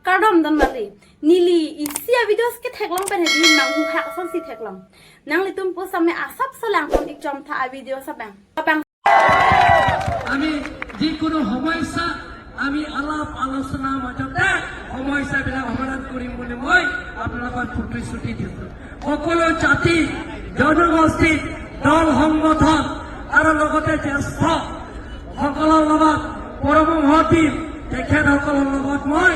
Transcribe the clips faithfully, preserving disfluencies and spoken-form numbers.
Kardom don mali. Neli isi a-videos ketheklong pen hedi nanghu hak asonsi theklong. Nanglitum pusitame asapso langpon ik chomtha a-videos abang. Abang. আমি যিকোনো সমস্যা আমি আলাপ আলোচনাৰ মাজতে সমস্যাবিলাক সমাধান কৰিম বুলি মই আপোনালোকক প্ৰতিশ্ৰুতি দিছোঁ। সকলো জাতি, জনগোষ্ঠী, দল সংগঠন আৰু লগতে জ্যেষ্ঠ সকলৰ লগত পৰামৰ্শ দিম। তেখেতসকলৰ লগত মই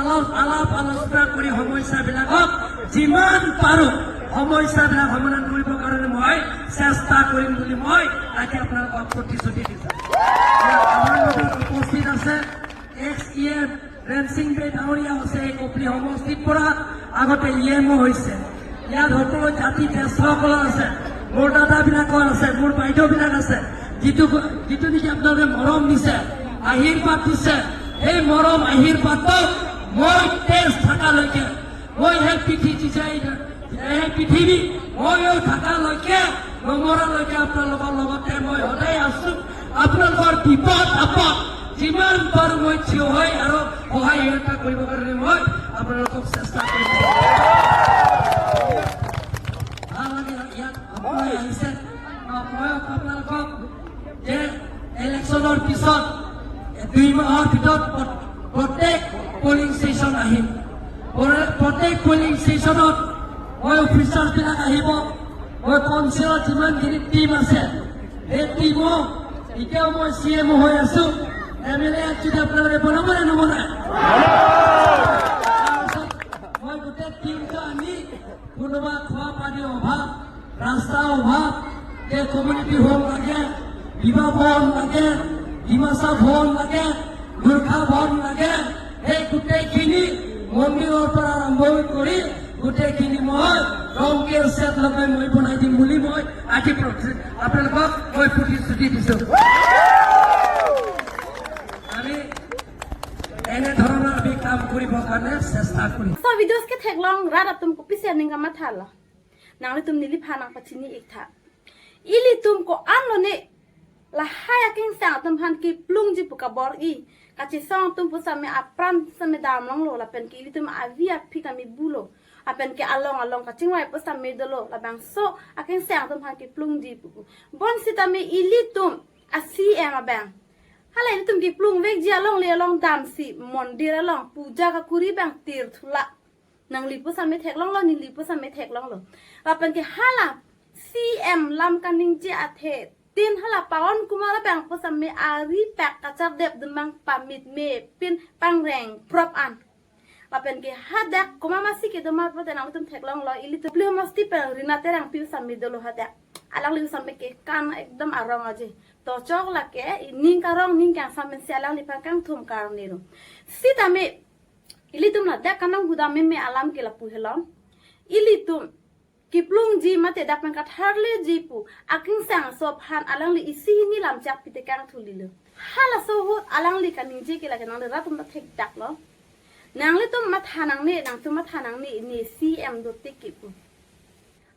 আলাপ আলাপ আলোচনা কৰি সমস্যাবিলাকক যিমান পাৰোঁ সমস্যাবিলাক সমাধান কৰিবৰ কাৰণে মই চেষ্টা কৰিম বুলি মই আজি আপোনালোকক প্ৰতিশ্ৰুতি দিছোঁ। আমাৰ মাজত উপস্থিত আছে এক্স ই এম ৰেনচিং বে ডাঙৰীয়া, হৈছে এই কপলি সমষ্টিৰ পৰা, আগতে ই এম অ' হৈছে। ইয়াত সকলো জাতি জ্যেষ্ঠসকলৰ আছে, মোৰ দাদাবিলাকৰ আছে, মোৰ বাইদেউবিলাক আছে। যিটো যিটো নেকি আপোনালোকে মৰম দিছে, আশীৰ্বাদ দিছে, সেই মৰম আশীৰ্বাদক মই তেজ থকালৈকে, মই সেই পৃথিৱী যে, সেই পৃথিৱী ময়ো থকালৈকে, নমৰালৈকে আপোনালোকৰ লগতে মই সদায় আছোঁ। আপোনালোকৰ বিপদ আপদ যিমান পাৰোঁ মই থিয় হৈ আৰু সহায় সহযোগিতা কৰিবৰ কাৰণে মই আপোনালোকক চেষ্টা কৰিম। ভাল লাগিল ইয়াত আপুনি আহিছে। মই আপোনালোকক যে ইলেকশ্যনৰ পিছত দুই মাহৰ ভিতৰত প্ৰ- প্ৰত্যেক পলিং ষ্টেচন আহিম। প্ৰ- প্ৰত্যেক পলিং ষ্টেচনত মই অফিচাৰবিলাক আহিব। মই কাউন্সিলৰ যিমানখিনি টিম আছে, সেই টিমক এতিয়াও মই চি এম অ' হৈ আছোঁ। এম এল এ যদি আপোনালোকে বনাব নে নবনায়? তাৰপিছত মই গোটেই টিমটো আনি কোনোবা খোৱা পানীৰ অভাৱ, ৰাস্তাৰ অভাৱ, যে কমিউনিটি হল লাগে, বিবাহ ভৱন লাগে, ডিমাচা ভৱন লাগে, গোৰ্খা ভৱন লাগে, সেই গোটেইখিনি মন্দিৰৰ পৰা আৰম্ভ কৰি গোটেইখিনি মই ৰংকেৰ ছেট লগাই মই বনাই দিম বুলি মই আজি প্ৰতি- আপোনালোকক মই প্ৰতিশ্ৰুতি দিছোঁ। আমি এনেধৰণৰ আমি কাম কৰিবৰ কাৰণে চেষ্টা কৰিম। So videos ketheklong rat atum kopisi aning kamatha lo. Nanglitum neliphan nangpachini iktha. Ilitum ko-an lone lahai akengsang atum aphan keplungji pu kabor-i. Kachesong atum pusitame apran sitame damlonglo lapen ke ilitum avi aphi tame bulo. Lapen ke along along kachingvai pusitame dolo, labangso akengsang atum aphan keplungji pu. Bonsitame ilitum a-C E M abang, hala ilitum keplungvekji alongle along damsi mondir along puja kakuri abang tirthula. Nangli pusitame theklonglo, neli pusitame theklonglo. Lapen ke hala C E M lam kaningje athe tin hala Pawan Kumar abang pusitame ari pak kachardep dun abang pamitme pin pangreng prop an. Lapen ke hadak komat masi kedo ma pulote nangtum theklonglo, ilitum Kopili Homosti pen Rina Terangpi pusitame dolo hadak. Alangli pusitame ke kan ekdom arong aje. To chok lake ning karong ning kangsam pensi alangliphan kangthum karne lo. Sitame ilitum ladak kanang hudam meme alam ke lapu helo. Ilitum keplungji mate dak pen katharleji pu akengsang aso aphan alangli isi hini lamchak pite kangthulilo. Halaso ahut alangli kaningje ke lake nangli rat atum ta thekdaklo. Nanglitum matha nangne, nangtum matha nangne, ne C E M dotik ke pu.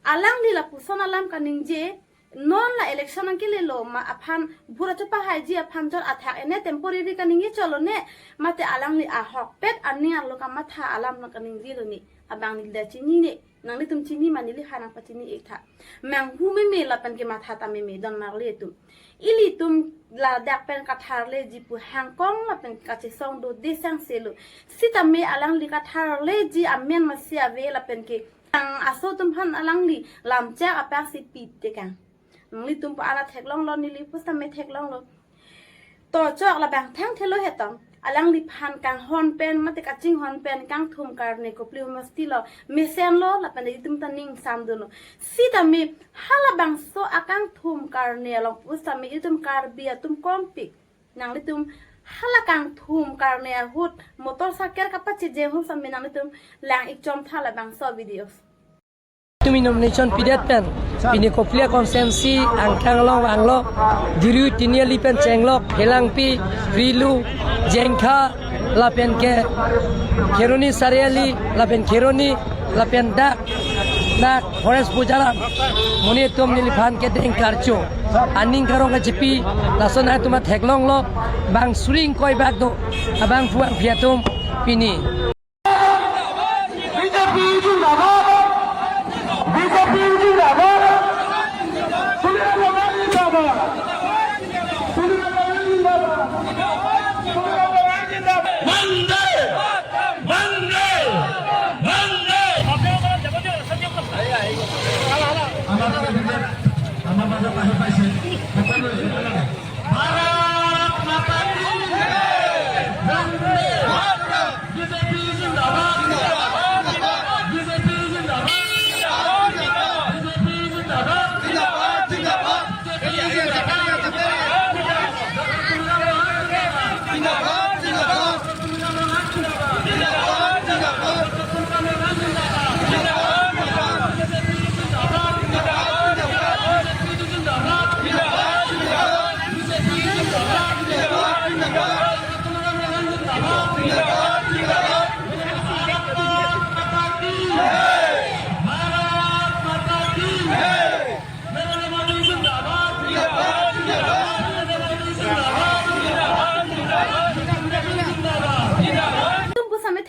Alangli lapuson alam kaningje, non la election nangkelelo ma aphan bura chopahaiji aphan chot athak ene temporary kaningje cholo ne, mate alangli ahokpet aning arlo kamatha alam nang kaningjelo ne, abang neli ta chinine, nanglitum chini ma neliphan nangpachini iktha. Manghu meme lapen ke matha ta meme don marli atum. Ilitum ladak pen katharleji pu hangkong lapen kachesong do desang selo. Sitame alangli katharleji amen masi ave lapen ke ang aso atum aphan alangli lamchak apangsi pite kang. Nanglitum pu ala theklonglo, neli pusitame theklonglo. To chok labang thangthelo hetom. Alangliphan kanghon pen mate kachinghon pen kangthum karne Kopili Homosti lo, mesenlo lapen itum ta ning samdunlo. Sitame halabangso akangthum karne along pusitame itum Karbi atum kompik. Nanglitum hala kangthum karne ahut motorcycle kapachejeng ahut sitame nanglitum lang ik chomtha labangso videos. Tumi nomination pidet pen pini Kopili constituency angkang along vanglo, Diru Tiniali pen Chenglok, Phelangpi, Rilu, Jengkha, lapen ke Kheroni Chariali, lapen Kheroni, lapen dak dak Forest Bojaram, monit atum neliphan kedeng karcho, aning karong kachipi, lason atum atheklonglo, bang suri ingkoi bak do, abang phu abangphi atum pini.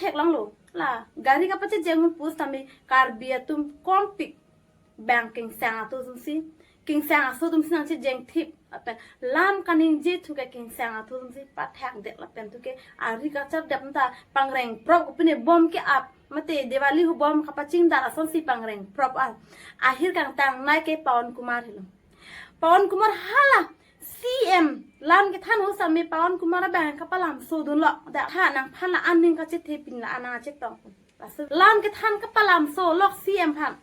theklonglo. La gari kapachejeng ahut pusitame Karbi atum kompik bang kingsang atum si, kingsang aso atum si nangchejeng thip. Lapen lam kaningje thu ke kingsang atum si pathak det lapen thu ke ari kachardap ta pangreng prop, kopine bom ke-ap mate Diwali hu bom kapachingdar asonsi pangreng prop a. Ahir kangtangnei ke Pawan Kumar helo. Pawan Kumar hala C M lam kethan ahut sitame Pawan Kumar abang kapalamso dunlo. Dak ha nangphan la aning kachethe pin la anang achetong. Laso lam kethan kapalamso lok C M aphan.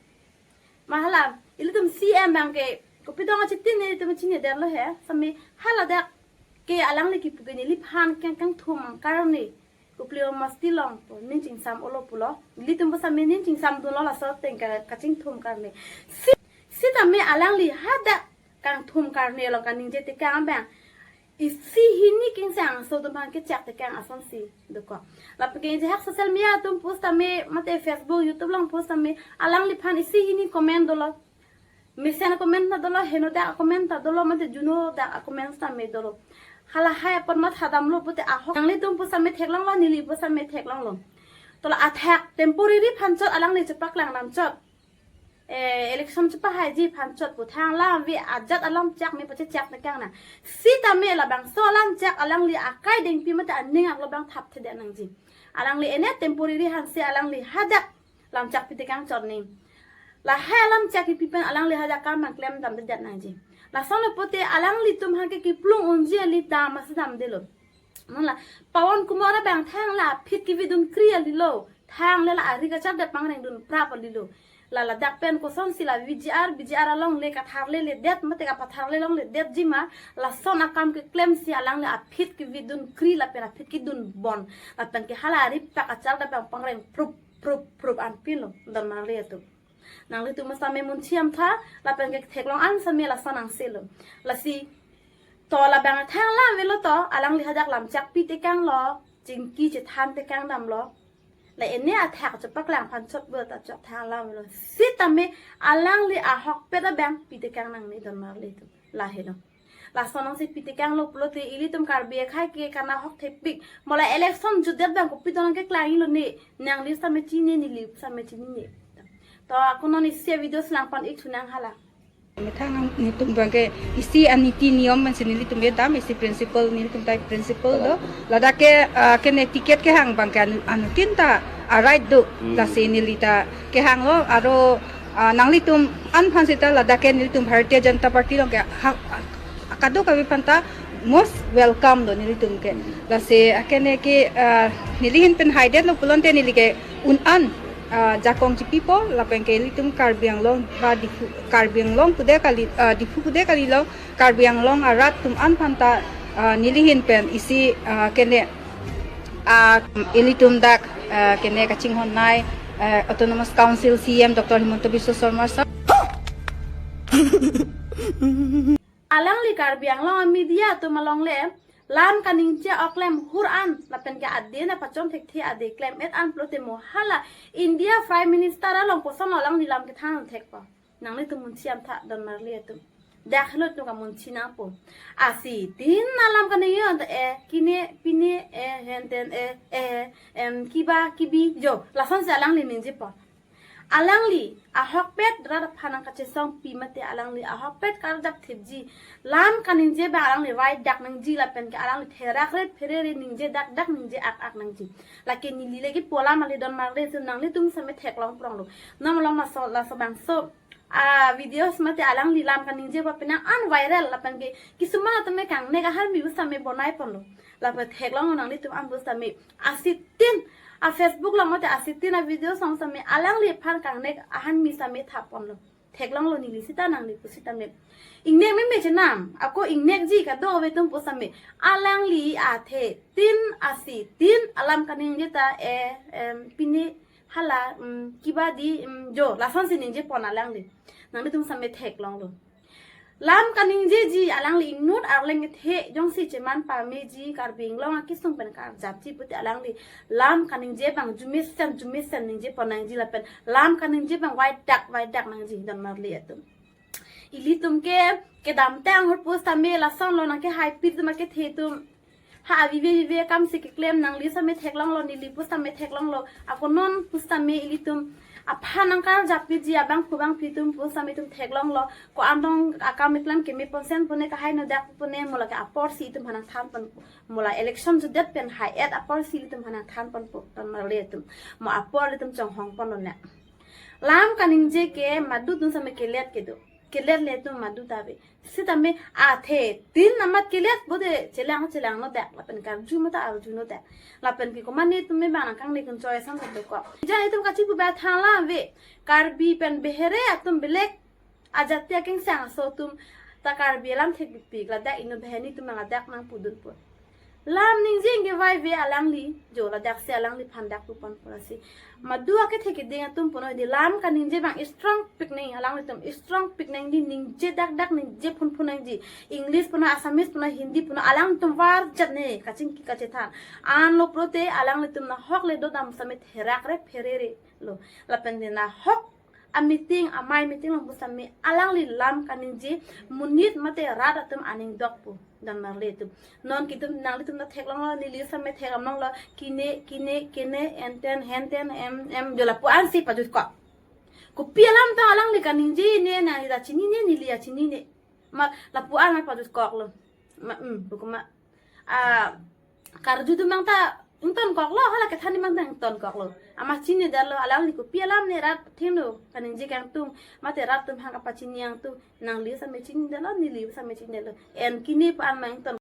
Ma hala ilitum C M abang ke kopi dong achitin ne ilitum chinine detlo he. Sitame hala dak ke alangli kipu ke neliphan keng kangthum angkar ne. Kupli o masti long pu, ning chingsam olo pulo. Ilitum pusitame ning chingsam dunlo laso ateng ka kachingthum karne. Si, sitame alangli hadak kangthum karne along kaningje tekang abang isi hini kingsang aso atum aphan kechak tekang asonsi dokok. Lapen ke ingjehak social media atum pusitame mate Facebook, YouTube along pusitame alangliphan isi hini comment dolo. Mesen comment ta dolo, henodak comment ta dolo, mate junodak comment sitame dolo. Halahai apot mathadamlo pute ahok. Nanglitum pusitame theklonglo, neli pusitame theklonglo. To la athak temporary aphan chot alangli chepaklang dam chot. Eh, election chepahaiji aphan chot pu thang lam ave ajat alam chak me pachechak tekang na. Sitame labangso alam chak alangli akai dengpi mate aning aklo abang thapthedet nangji. Alangli ene temporary aphansi alangli hadak lamchak pi tekang chot ne. Lahai alamchak kipi pen alangli hadak kam abang klem damdedet nangji. Lasonlo pute alanglitum aphan ke kiplung unji kali dam asi damdelo. Non la Pawan Kumar abang thang la phit kevi dun kri kalilo. Thang le la ari kachardap pangreng dun prap kalilo. La ladak pen kosonsi la V G R, V G R along le katharle ledet mate kapatharle longledetji ma, lason akam keklemsi alangli aphit kevi dun kri lapen aphit kedun bon. Lapen ke hala ari pak kachardap abang pangreng prup prup prup anpinlo don marli atum. Nanglitum sitame munchiam tha, lapen ke theklong an sitame lason angselo. Lasi to labang thang lam avelo to, alangli hadak lamchak pi tekanglo, chingki chethan tekang damlo. La ene athak chepaklang aphan chot bo ta chot thang lam avelo. Sitame alangli ahokpet abang pi tekang nangne don marli atum. Lahelo. Lason nangsi pi tekanglo pulote ilitum Karbi akhei ke kana hok thepik. Mo la election jutdet abang kopi dong keklanglo ne. Nangli sitame chini, neli sitame chinine. To ako non isi video selang pon ik thunang hala. Methang nelitum abang ke isi aniti niyom pensi nelitum kedam, isi principle nelitum tai principle do. Ladak ke, ah, kene ticket kehang abang ke anu, anutin ta a right do. Hmm. Lasi neli ta kehanglo, aro, ah, nanglitum an aphan sita ladak ke nelitum Bharatiya Janata Party along ke ha, kadokave aphan ta most welcome do nelitum ke. Lasi akene ke, ah, neli ahin pen haidetlo pulote neli ke un an, ah, jakong chipipo lapen ke ilitum Karbi Anglong ba Diphu, Karbi Anglong pude kali, ah, Diphu pude kalilo, Karbi Anglong arat atum an aphan ta, ah, neli ahin pen isi, ah, kene, ah, ilitum dak, ah, kene kachinghonnei, ah, Autonomous Council C M Doctor Himanta Biswa Sarma sir. Alangli Karbi Anglong media atum along le lam kaningje oklem hur an lapen ke ade na pachon thekthe ade klem-et an pulote mo hala India Prime Minister along kosonlo alangli lam kethan thekpo. Nanglitum munchiam tha don marli atum. Dak helo tum kamunchi nangpo. Asi tin alam kaningje on ta eh, kine pine eh, henten eh, eh, em, kiba kibi jo. Lasonsi alangli ningjepo. Alangli ahokpet rat aphan nangkachesongpi mate alangli ahokpet kardap thipji. Lam kaningje abang alangli vaidak nangji lapen ke alangli therak re phere re ningje dak dak ningje ak ak nangji. Lake neli lake pu alam ale don marli atum nanglitum sitame theklong pronglo. Non malom laso laso bangso a videos mate alangli lam kaningje ba penang an viral lapen ke kisuman atum me kangnek aharmi bu sitame bonai ponlo. Lapen theklong nanglitum an bu sitame asi tin a Facebook along mate asi tin a videos along sitame alangliphan kangnek aharmi sitame thap ponlo. Theklonglo neli sita nangli pusitame. Ingnek meme chenam, ako ingnekji kadokave atum pusitame. Alangli athe tin asi tin alam kaningje ta eh, em, pine hala, mm, kiba di, mm, jo, lasonsi ningjepon alangli. Nanglitum sitame theklonglo. Lam kaningjeji alangli inut arleng kethe jongsi cheman pameji Karbi Anglong akesung pen karjapji pute alangli lam kaningje abang jumesen jumesen ningjepon nangji lapen lam kaningje abang vaidak vaidak nangji don marli atum. Ilitum ke kedamtang ahut pusitame lasonlo nangkehaipit atum akethe atum. Ha avive vive akam si keklem, nangli same theklonglo, neli pusitame theklonglo. Ako non pusitame ilitum aphan nangkarjapji abangphu bangphi atum pusitame itum theklonglo. Ko-an dong akam keklem keme ponsen pone, kahai nodak pone, mo lake apor si itum aphan nangthan ponpo. Mo la election jutdet pen hai-et apor si ilitum aphan nangthan ponpo, ton marle atum. Mo apor ilitum chonghong ponlo ne. Lam kaningje ke madu atum same kelet kedo. Kelet le atum madu ta ave. Sitame athe tin amat kelet bode chelang chelang nodak, lapen karju mata arju nodak. Lapen ke komane atum me bang nangkangne kun choi sam kado ko. Jan itum kachipu ba than alam ave. Karbi pen behere atum belek ajati akengsang aso atum ta Karbi alam thekpikpik, ladak inut banghini atum ladak nangpudunpo. Lam ningje ke vai ave alangli, jo ladak si alangliphan dak pu ponpo lasi. Madu akethe keding atum punon di lam kaningje bang strong pik nang, alanglitum strong pik nangji, ningje dak dak ningje phun phun nangji. English punon, Assamese punon, Hindi punon, alangtum varjat ne kachingki kachethan. Anlo pulote alanglitum nahok le dodam same therak re pherere lo. Lapen de nahok a meeting, amei meeting along pusitame alangli lam kaningje, monit mate rat atum aning dokpo, don marle atum. Non ke itum nanglitum ta theklonglo, neli same thek amlonglo, kine kine kine, enten henten, em em, jo lapu-an si pajutkok. Kopi alam ta alangli kaningje ne, nangli ta chinine, neli ta chinine. Ma lapu-an ma pajutkoklo. Ma, hmm, bukuma. Ah, karju atum abang ta ingtonkoklo, hala kethan abang ta ingtonkoklo. Amat chinidetlo, alangli kopi alam ne rat athengno kaningje kangtung, mate rat atum aphan kapachini kangtung, nangli same chinidetlo, neli same chinidetlo. En kine pu-an ma ington